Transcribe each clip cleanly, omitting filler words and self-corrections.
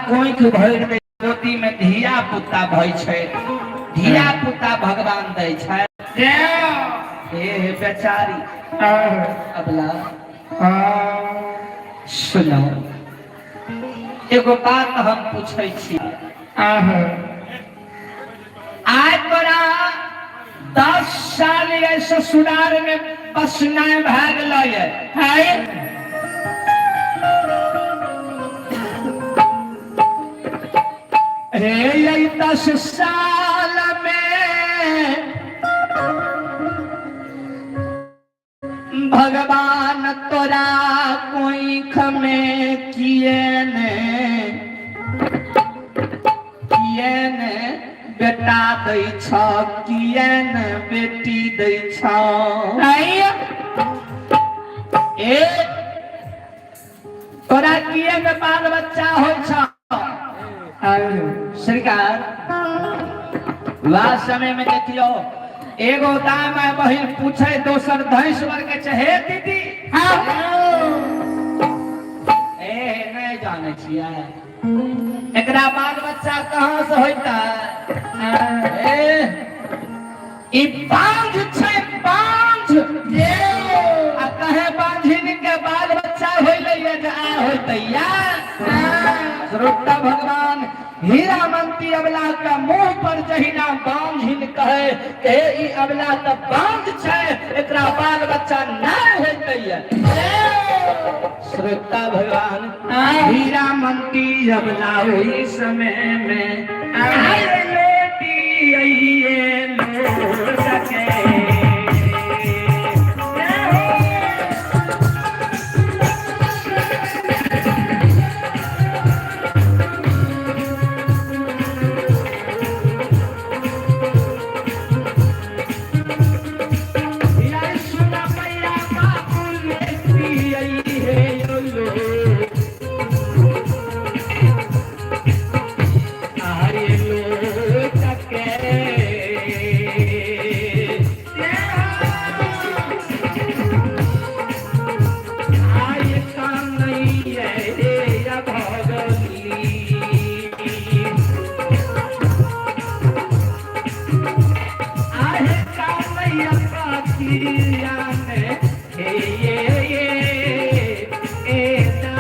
कोइख भरि दै, गोदी में धिया पुता भइ छै, धिया पुता भगवान दै छै। हे हे बेचारी अबला, सुनो, एगो बात हम पूछै छी। आइ तोरा 10 साल ये ससुराल में बसनाइ भए गेलै ये। रे ये 10 साल में भगवान तोरा कोइख में किए ने बेटा दै छ, किए ने बेटी दै छ? ए तोरा किए ने बाल बच्चा होइ छ? सरकार लास्ट समय में देखियो, एगो दाम है बहिन पूछे दोसर धैंसवर के छै, हे दीदी, ए नहीं जाने छियै एकरा बाल बच्चा कहाँ से होइता? ए ई बांझ छै, बांझ। आ कहे बांझिन के बाल बच्चा होइले जे आ होइतैया। श्रोता भगवान हीरामंती अबला के मुंह पर जहिना बांझिन कहे के ई अबला त बांझ छै, एकरा बाल बच्चा नहीं होइतैया। श्रोता भगवान हीरामंती अबला ओहि समय में आए लोटी आइए लोट के। सुना मैया बाबू लेती आई है लो आए लोट के। आए कानैया रे भगली, आहे कानैया पाखिया में हे ये ये ए दा।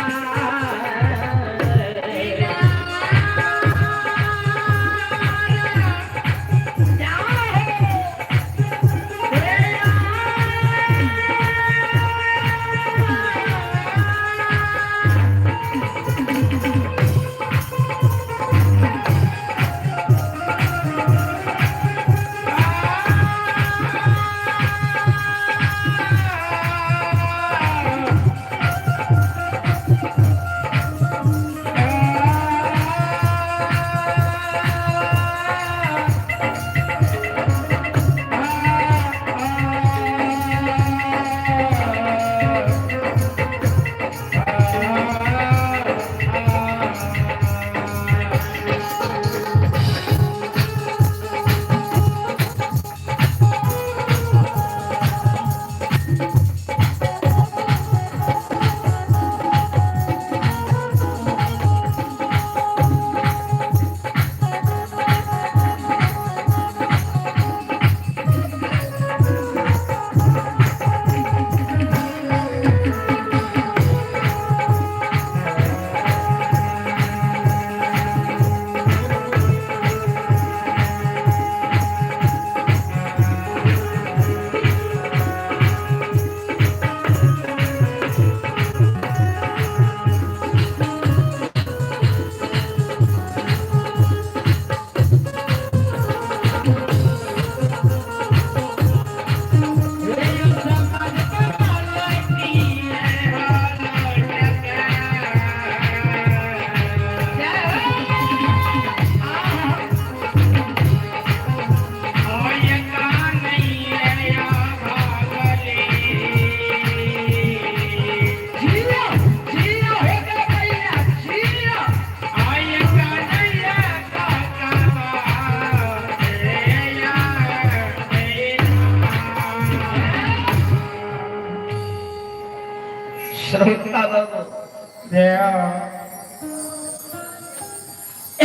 श्रोता बाबू,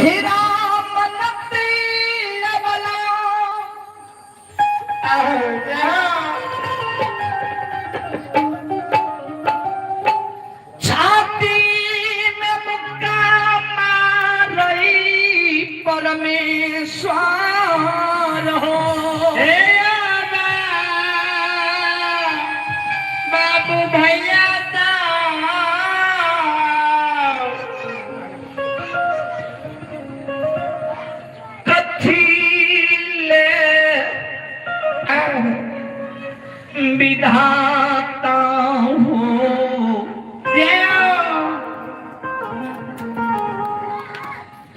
हीरा मनती अबला छाती में मुक्का मारई परमेश्वर हो। हे बाबू भैया, कथी ले विधाता हो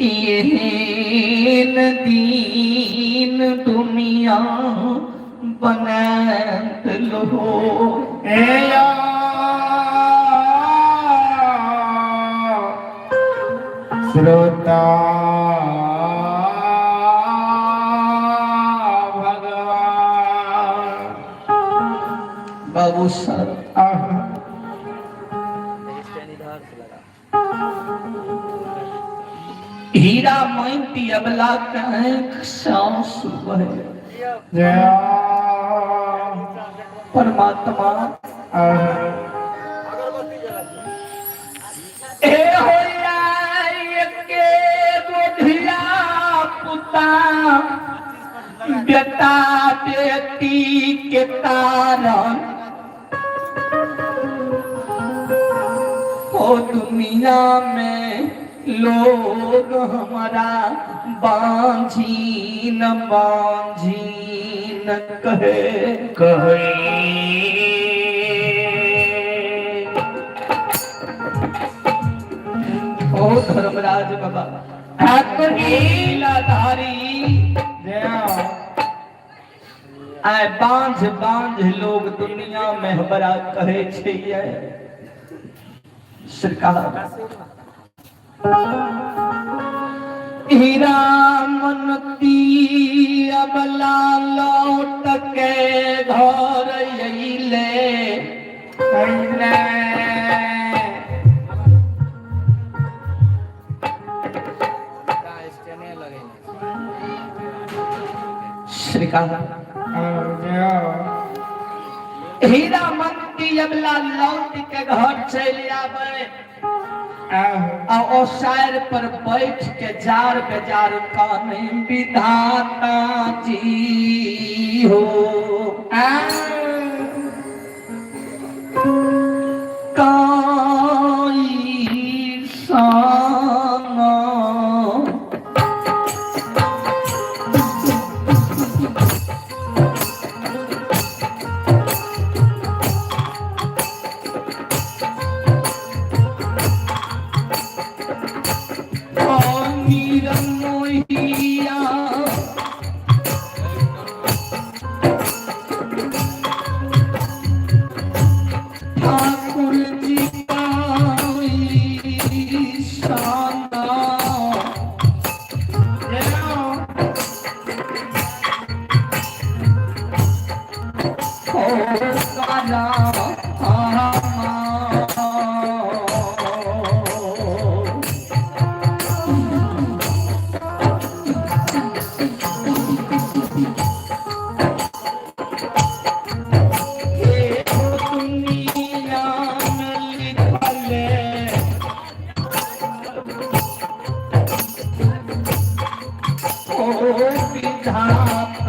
एहन दीन दुनिया बनैत लो। श्रोता भगवान। बाबू सर, हीरा माइती अबला आँख साँस बहे। परमात्मा ए होया के गोधिया पुता बेटा बेटी के कारण ओ दुनिया में लोग हमारा बांझीन बांझीन कहे। कहे। ओ धर्मराज बाबा ठाकुर लीलाधारी, आय बांझ बांझ लोग दुनिया में हमरा कहे छियै सरकार। हीरा मनती अबला लौट के घर अइले। श्रीकांत, हीरा मंती अबला लौट के घर चलि आवे आ ओसार पर बैठ के जार बेजार काने, विधाता जी हो काई साना। मोहिया ठाकुर जी काई साना। हो काला। हे दुनिया में लिखल ओ विधाता।